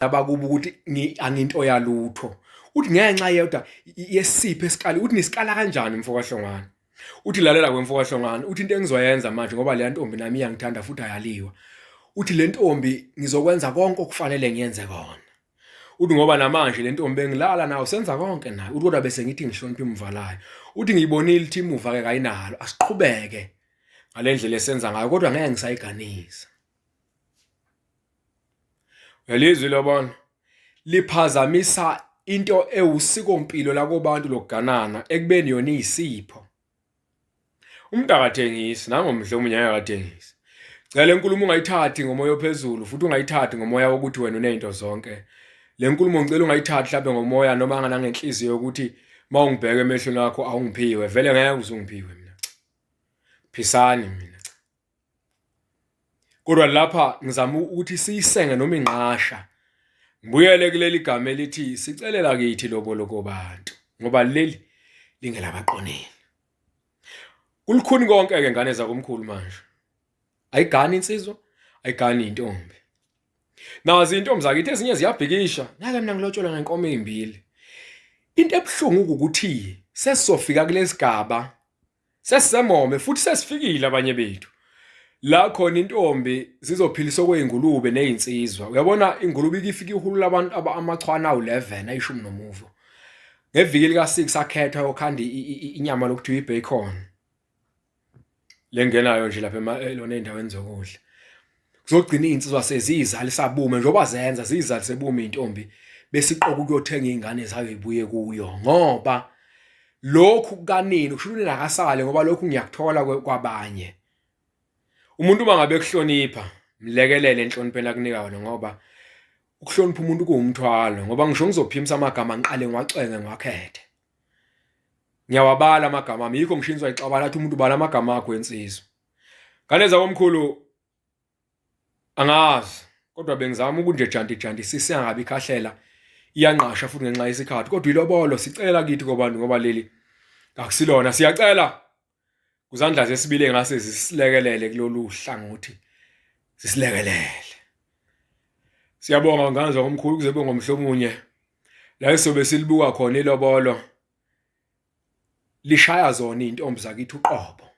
Abakubo ukuthi anginto yalutho. Uthi ngenxa yodwa yesipho esikali, uthi nisikala kanjani mfo kaHlongwane? Uthi lalela kwemfo kaHlongwane, uthi into engizoyenza manje ngoba leya ntombi nami iyangithanda futhi ayaliwa. Uthi le ntombi ngizokwenza konke okufanele ngiyenze kona. Uthi ngoba namanje le ntombi bengilala nayo senza konke nayo. Uthi kodwa bese ngithi ngihlonipha imuva layo. Uthi ngiyibonile ithi imuva ke kayinalo, asiqhubeke ngale ndlela esenza ngayo kodwa ngeke ngisayiganisa. Uyalizwa ilobolo? Liphazamisa into ewusikompilo lakobantu lokuganana ekubeni yona iyisipho. Umuntu akathengisi nangomhla omunye ngeke akathengisi. Cela inkulumo ungayithathi ngomoya ophezulu futhi ungayithathi ngomoya wokuthi wena unezinto zonke. Le nkulumo ngicela ungayithathi mhlawumbe ngomoya noma nangenhliziyo yokuthi uma ungibheka emehlweni akho awungiphiwe, vele ngeke uze ungiphiwe mina. Phisani mina. Kodwa lapha ngizama ukuthi siyisenge noma ingqasha. Ngibuyele kuleli gama elithi sicelela kithi lobolo kobantu ngoba leli lingelabaqonile. Kulukhuni konke ke ngane zakomkhulu manje. Ayigani insizwa, ayigani intombi. Nazi intombi zakithi ezinye ziyabhikisha, ngeke mina ngilotsholwe ngenkomo ezimbili. Into ebuhlungu ukuthi sesizofika kulesigaba Sesisemome futhi sesifikile abanye bethu. La khona intombi zizophilisa okwey'ngulube ney'nsizwa. Uyabona ingulube ikifika ihulula abantu amachwane awu-11 ayishumi nomuvo. Ngeviki lika-6 akhethwa ayokhanda inyama lokuthiwa i-bacon. Lengenayo nje lapha eh, lona ey'ndaweni zokudla. Kuzogcina iy'nsizwa seziyizalisa bume njengoba zenza ziyizalise bume iy'ntombi besiqoka ukuyothenga iy'ngane zayo ibuye kuyo ngoba lokhu kukanini kusho ukuthi nakasale ngoba lokhu ngiyakuthola kwabanye umuntu uma ngabe kuhlonipha mlekelele enhlonipheni akunika yona ngoba ukuhlonipha umuntu kuwumthwalo ngoba ngisho ngizophimisa amagama ngiqale ngiwacwenge ngiwakhethe ngiyawabala amagama ami yikho ngisho inswa ixabana athi umuntu bala amagama akho ensizwa ngane zakomkhulu Angazi kodwa bengizama ukunje janti janti sisingabi ikhahlela iyanqasha futhi ngenxa yesikhathi kodwa ilobolo sicela kithi kobantu ngoba leli akusilona siyacela kuzandla zesibili engase zisilekelele kulolu hlangothi zisilekelele siyabonga ngane zakomkhulu kuze kube ngomhlomunye la esobe silibuka khona ilobolo lishaya zona izintombi zakithi uqobo.